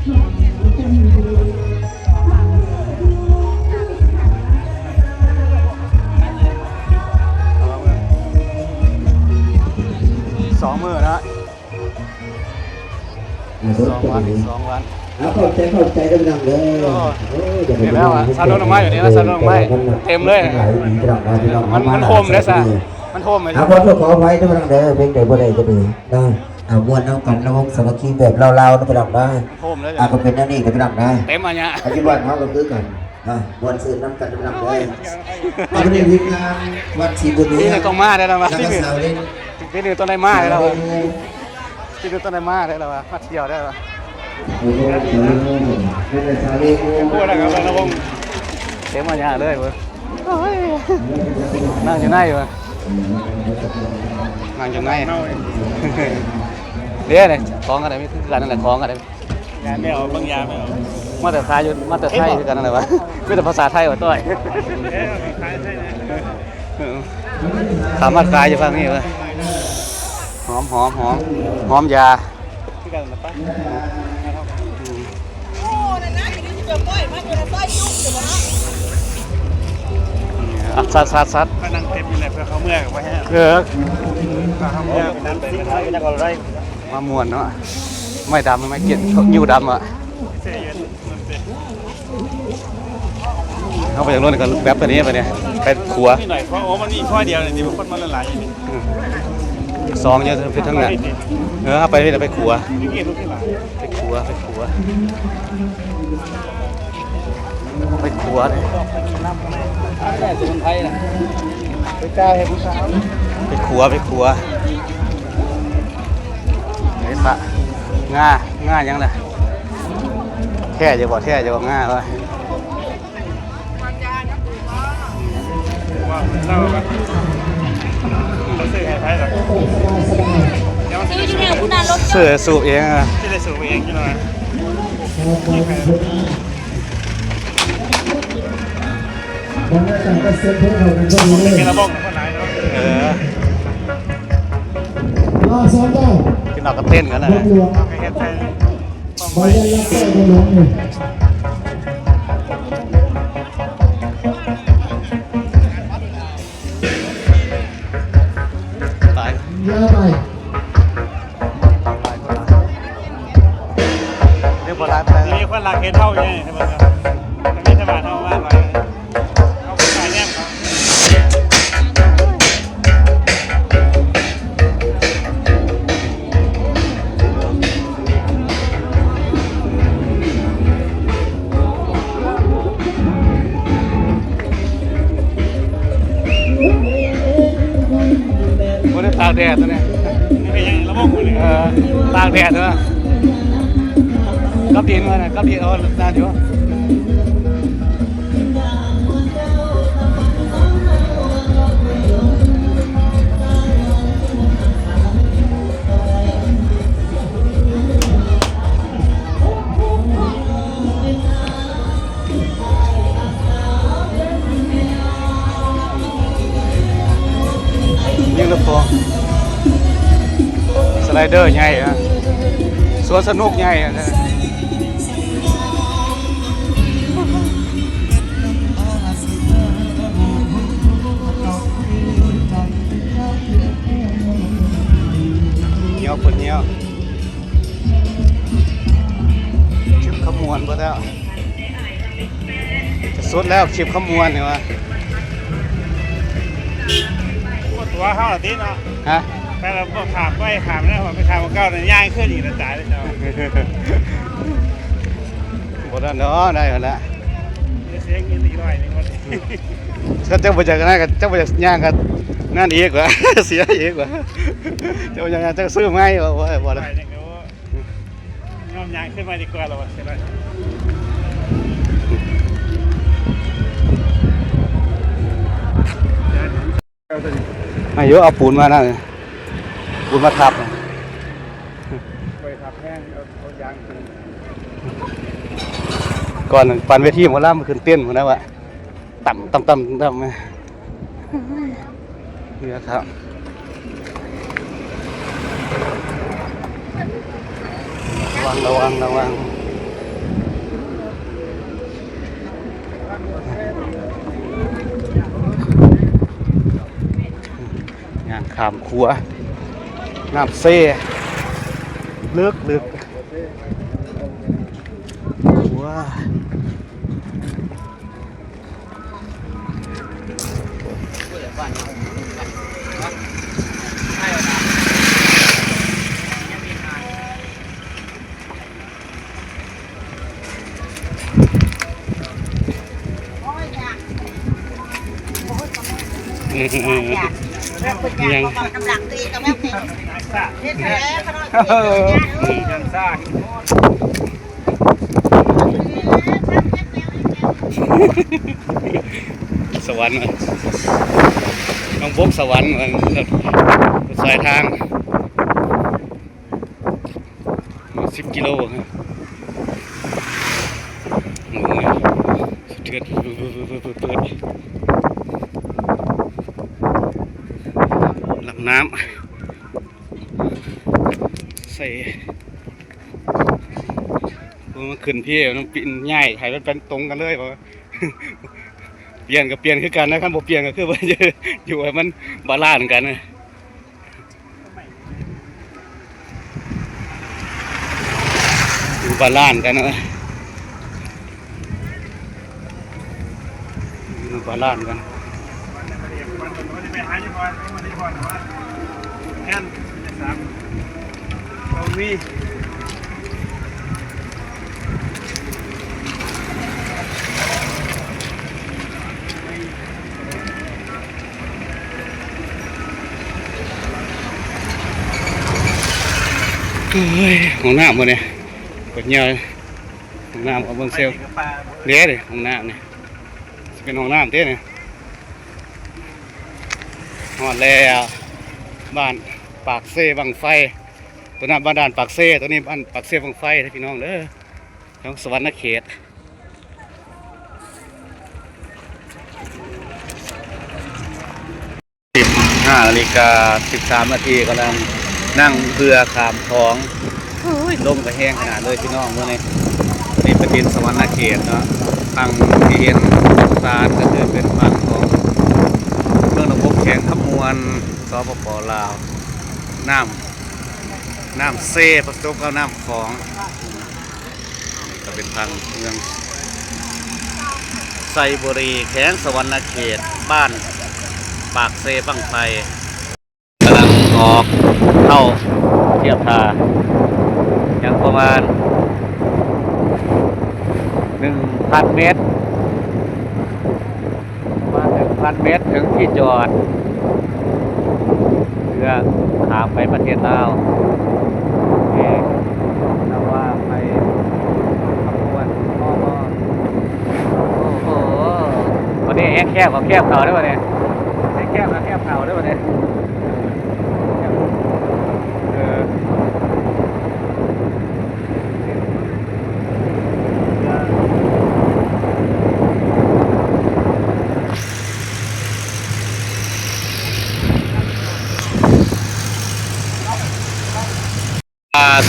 ສອງມື້ເນາະ ສອງວັນ ສອງວັນ ເອົາ ຂອບໃຈ ຂອບໃຈເດີພີ່ນ້ອງເດີ. ໂອ້ ເຫັນແລ້ວວ່າຊາວດອກໄມ້ຢູ່ນີ້ນະ ຊາວດອກໄມ້ເຕັມເລີຍ ມັນ ມັນໂຮມເດ້ຊະ ມັນໂຮມເລີຍ. ເອົາ ຂໍໂທດຂໍອະໄພເດີພີ່ນ້ອງເດີ ເພງໃດບໍ່ໄດ້ກໍດີເນາະ. ເອົາ ມ່ວນນຳກັນລະວົງສາມັກຄີແບບລາວໆເນາະພີ່ນ້ອງເດີ ໂຮມເລີຍ ເອົາ ກໍເປັນແນວນີ້ເດີພີ່ນ້ອງເດີ ເຕັມອັນເນີ້ຍ ປັດຈຸບັນເຮົາກໍຄືກັນ ອ່າ ມ່ວນຊື່ນນຳກັນນຳເດີ. ໂອ້ຍ ເອົາ ໄປເລີຍ ທີມງານວັດສີບຸນເຮືອງ ນີ້ຕ້ອງມາແລ້ວນະວ່າ ທີມງານສາວເຫຼັກ ທີມງານຕ້ອງໄດ້ມາແລ້ວວ່າ ສາວເຫຼັກ ທີມງານຕ້ອງໄດ້ມາແລ້ວວ່າ ມາທ່ຽວໄດ້ວ່າ ໂອ້ໂຫ ເປັນສາວເຫຼັກ ເຕັມອັນຍາເລີຍເວີ້ຍ ໂອ້ຍ ນັ່ງຢູ່ໃນເວີ້ຍ ນັ່ງຢູ່ໃນ ເດ້ ຂອງກັນໄດ້ ມີຄືກັນນັ້ນແຫຼະ ຂອງກັນໄດ້. ຢາແມວ ເບິ່ງຢາແມວ ມາແຕ່ຂາຍຢູ່ ມາແຕ່ໄທຄືກັນນັ້ນແຫຼະວະ ມີແຕ່ພາສາໄທວ່າຕ້ອຍ ເອີ ສາມາດຂາຍຢູ່ຝັ່ງນີ້ເວີ້ຍ ຫອມ ຫອມ ຫອມ ຫອມຢາ ຄືກັນນະປະ ອືມ ອັດ ສັດ ສັດ ສັດ ມານັ່ງເຕັມຢູ່ແຫຼະ ເພື່ອເຂົ້າເມືອງກໍບໍ່ແຮງ ເອີ ເຂົ້າເມືອງ ມາມ່ວນເນາະ ໄມ້ດຳ ໄມ້ກຽນ ງິ້ວດຳອະ ເຮົາໄປທາງໂນ້ນກໍແປັບໄປນີ້ ໄປນີ້ ໄປຂົວ ນີ້ໜ້ອຍ ເພາະ ໂອ້ ມັນມີພໍດຽວນີ້ ທີ່ຄົນມາຫຼາຍໆຢູ່ນີ້ ອືມ ສອງຢູ່ ໄປທາງນັ້ນ ເອີ ເຮົາໄປນີ້ ໄປຂົວ ໄປຂົວ ໄປຂົວ ໄປຂົວເດ້ ສະໝຸນໄພນະ ໄປຈ່າຍໃຫ້ຜູ້ສາວ ໄປຂົວ ໄປຂົວ ໄອ້ພະ ງາ ງາຫຍັງລະ ແທ້ຢູ່ບໍ່ ແທ້ຢູ່ບໍ່ ງາວະ ວ່າເຮົາ ເຮົາຊື້ໃຫ້ໃຜລະ ຊື້ຢູ່ແຖວພຸ້ນນະ ລົດ ຊື້ສູບເອງອະ ຊິໄດ້ສູບເອງຢູ່ນະ. ເອີ ກິນເອົາກໍເຕັ້ນກັນນະ ເຮັດໃສ່ ຫຼາຍ ເດີ ບໍ່ຫຼາຍປານໃດ ມີຄົນລັກເຫັນເຮົາຢູ່ນີ້ ເຫັນບໍ່ ມີແຕ່ບ້ານເຮົາມາຫຼາຍ ເຮົາໄປແນມເຂົາ ບໍ່ໄດ້ຕາກແດດຕົວນີ້ ເອີ ຕາກແດດຕົວ ກັບດິນມັນນະ ກັບດິນເອົານານຢູ່. ຍິງລູກໂປ່ງ ສະໄລເດີໃຫຍ່ ສວນສະໜຸກໃຫຍ່. ຍ່ອງເພິ່ນຍ່ອງ ຄລິບຂະມວນເບິດແລ້ວ ຈະສຸດແລ້ວ ຄລິບຂະມວນນີ້ວ່າ ຕົວເຮົາລະຕິເນາະ ຮະ ໄປແລ້ວບໍ່ຂ້າມໄປ ຂ້າມແລ້ວໄປຂ້າມເກົ່ານັ້ນ ຍ່າງຂຶ້ນອີກລະ ຕາຍແລ້ວເຈົ້າ ບໍ່ທັນດອກ ໄດ້ຫັ້ນລະ ເສຍເງິນອີກຮ້ອຍໜຶ່ງ ຄັນເຈົ້າບໍ່ຢາກນັ້ນກໍ ເຈົ້າບໍ່ຢາກຍ່າງກໍນັ້ນອີກວ່າ ເສຍອີກວ່າ ເຈົ້າບໍ່ຢາກຍ່າງ ເຈົ້າຊື້ໃໝ່ວ່າ ບໍ່ ບໍ່ ໄດ້ ຍອມຍ່າງຂຶ້ນມາດີກວ່າລະວ່າ ເສຍດາຍ ອາຍຸ ເອົາປູນມານະ ປູນມາທັບ ບໍ່ໄດ້ທັບແຮງ ເອົາ ເອົາຢາງຂຶ້ນ ກ່ອນປັນເວທີໝໍລຳຂຶ້ນເຕັ້ນພຸ້ນນະວ່າ ຕຳ ຕຳ ຕຳ ຕຳ ນີ້ນະຄັບ ລະວັງ ລະວັງ ລະວັງ. ຂ້າມຂົວ ນ້ຳເຊ ເລິກໆ ຂົວ. ອືມໆໆ ຍັງ ສະຫວັນ ນ້ອງບົກສະຫວັນ ສາຍທາງ ສິບກິໂລ ໂອ້ຍ ສະເທືອນ ລຳນ້ຳ ໃສ່ ໂອ້ ມັນຂຶ້ນພີ້ ມັນປີນ ຍ້າຍໃຫ້ມັນເປັນຕົງກັນເລີຍ ປ່ຽນກໍປ່ຽນຄືກັນນະ ຄັນບໍ່ປ່ຽນກໍຄືວ່າ ຢູ່ໃຫ້ມັນບາລານກັນນະ. ຢູ່ບາລານກັນເນາະ ຢູ່ບາລານກັນ ແມ່ນ ມີ ໂອ້ຍ ຫ້ອງນ້ຳບໍ່ນີ້ ເປີດຍາວ ຫ້ອງນ້ຳ ເອົາເບິ່ງເຊວ ເດ້ ເດ້ ຫ້ອງນ້ຳນີ້ ຊິເປັນຫ້ອງນ້ຳເດ້ນີ້. ຮອດແລ້ວ ບ້ານປາກເຊບັ້ງໄຟ ຕົວນັ້ນບ້ານດ່ານປາກເຊ ຕົວນີ້ບ້ານປາກເຊບັ້ງໄຟເດີພີ່ນ້ອງເດີ ແຂວງສະຫວັນນະເຂດ. ສິບຫ້ານາລິກາສິບສາມນາທີ ກຳລັງນັ່ງເຮືອຂ້າມຂອງ ໂອ້ຍ ລົມກໍແຮງຂະໜາດເລີຍພີ່ນ້ອງ ມື້ນີ້ ນີ້ປະເທດສະຫວັນນະເຂດເນາະ ຝັ່ງທີ່ເຫັນສານກໍຄືເປັນຝັ່ງຂອງເມືອງໜອງບົກ ແຂວງຄຳມ່ວນ ສປປ ລາວ ນ້ຳ ນ້ຳເຊປະສົບກັບນ້ຳຂອງ. ນີ້ກໍເປັນທາງເມືອງໄຊບູລີ ແຂວງສະຫວັນນະເຂດ ບ້ານປາກເຊບັ້ງໄຟ ກຳລັງອອກເຂົ້າທຽບທ່າ ຍັງປະມານໜຶ່ງພັນແມັດ. ປະມານໜຶ່ງພັນແມັດເຖິງທີ່ຈອດເຮືອ ຂ້າມໄປປະເທດລາວ ແຂວງ ນາວາ ໄປຂະບວນ ໂອ້ໂຫ ບັດນີ້ແຮງແຄບກໍແຄບເຂົ້າເດີບັດນີ້ ແຮງແຄບກໍແຄບເຂົ້າເດີບັດນີ້ ເອີ.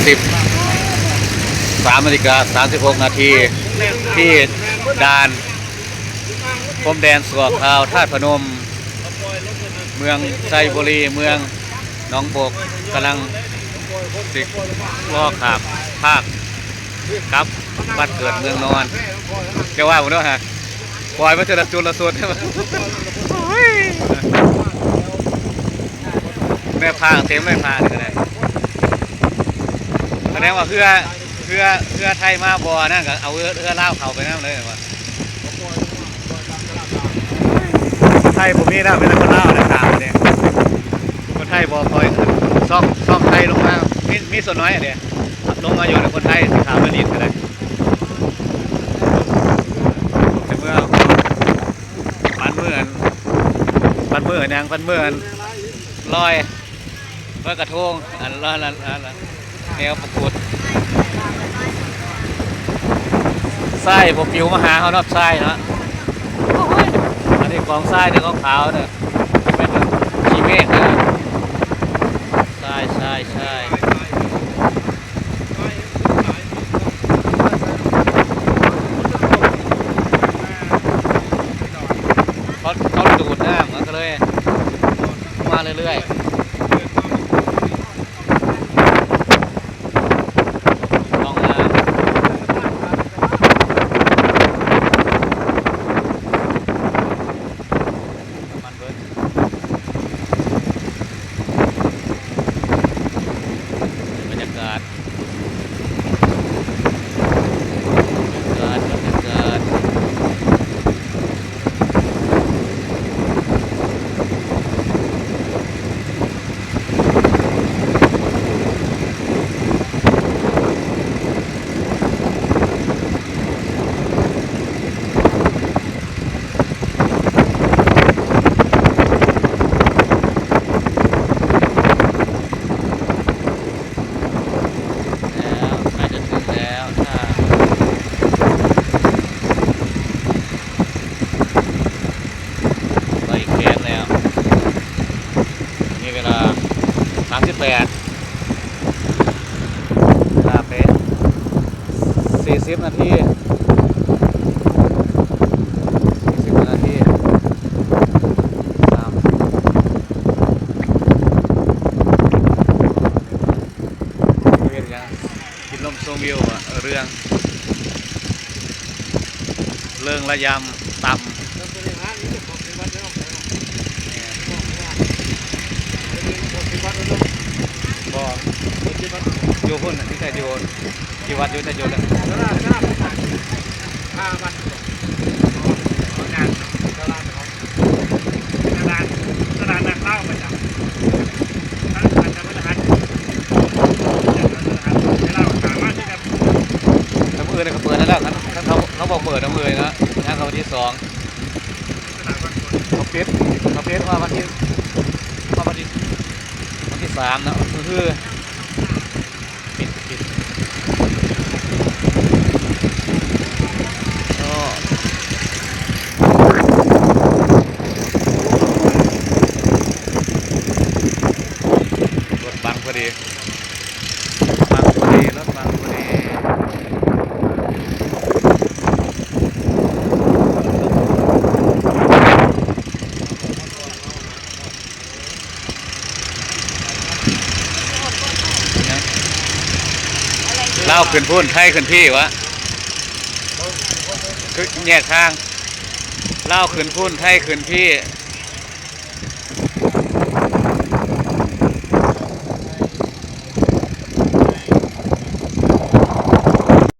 ສິບສາມນາລິກາສາມສິບຫົກນາທີ ທີ່ດ່ານພົມແດນຊົ່ວຄາວທາດພະນົມ ເມືອງໄຊບູລີ ເມືອງໜອງບົກ ກຳລັງຊິລໍຂ້າມຟາກກັບບ້ານເກີດເມືອງນອນ. ເຈົ້າວ່າບໍ່ເນາະ ປ່ອຍມາເທື່ອລະຈຸດລະຈຸດ ໂອ້ຍ ແມ່ພາເຕັມເລີຍ ພານີ້ກໍໄດ້ ສະແດງວ່າເຮືອ ເຮືອ ເຮືອໄທມາບໍ່ນັ້ນກໍເອົາເຮືອ ເຮືອລາວເຂົ້າໄປນຳເລີຍວ່າ ຄົນໄທບໍ່ມີແລ້ວ ມີແຕ່ຄົນລາວແຫຼະຂ້າມນີ້ ຄົນໄທບໍ່ຄ່ອຍຂຶ້ນ ຊ່ອງ ຊ່ອງໄທລົງມາ ມີ ມີສ່ວນໜ້ອຍເດ້ ລົງມາຢູ່ນຳຄົນໄທ ຊິຂ້າມມາຫຼິ້ນກໍໄດ້ ແຕ່ເມື່ອ ປັນມື້ ປັນມື້ຫຍັງ ປັນມື້ລອຍ ລອຍກະທົງ ອັນລະ ອັນລະ ອັນລະ ແນວປະກຸດ ຊາຍບໍ່ປິວມາຫາເຮົາເນາະ ຊາຍເນາະ ໂອ້ຍ ອັນນີ້ກອງຊາຍເດີ ຂາວໆເດີ ແມ່ນຂີ້ເມກເດີ ຊາຍ ຊາຍ ຊາຍ ເຂົາ ເຂົາດູດນ້ຳ ມັນກໍເລີຍ ມາເລື້ອຍໆ ສີ່ສິບນາທີ ສີ່ສິບນາທີ ສາມ ເຮັດຫຍັງ? ກິນລົມຊົມວິວ ເລື່ອງ ເລື່ອງລະຍຳຕ່ຳ. ບໍ່ ຢູ່ພຸ້ນ ຢູ່ແຕ່ຢູ່ທີ່ວັດ ຢູ່ແຕ່ຢູ່ ແຕ່ມື້ອື່ນກໍເປີດແລ້ວ ຄັນ ຄັນເຂົາ ເຂົາບໍ່ເປີດມື້ອື່ນເນາະ ທາງເຂົາວັນທີສອງ ເຂົາປິດ ເຂົາປິດວ່າວັນທີ ວ່າວັນທີ ວັນທີສາມເນາະ ຄື ປິດ ປິດ ໂອ້ ລົດບັງພໍດີ ບັງພໍດີ ລົດບັງພໍດີ. ລາວຂຶ້ນພຸ້ນ ໄທຂຶ້ນພີ້ວະ ຄືແຍກທາງ ລາວຂຶ້ນພຸ້ນ ໄທຂຶ້ນພີ້.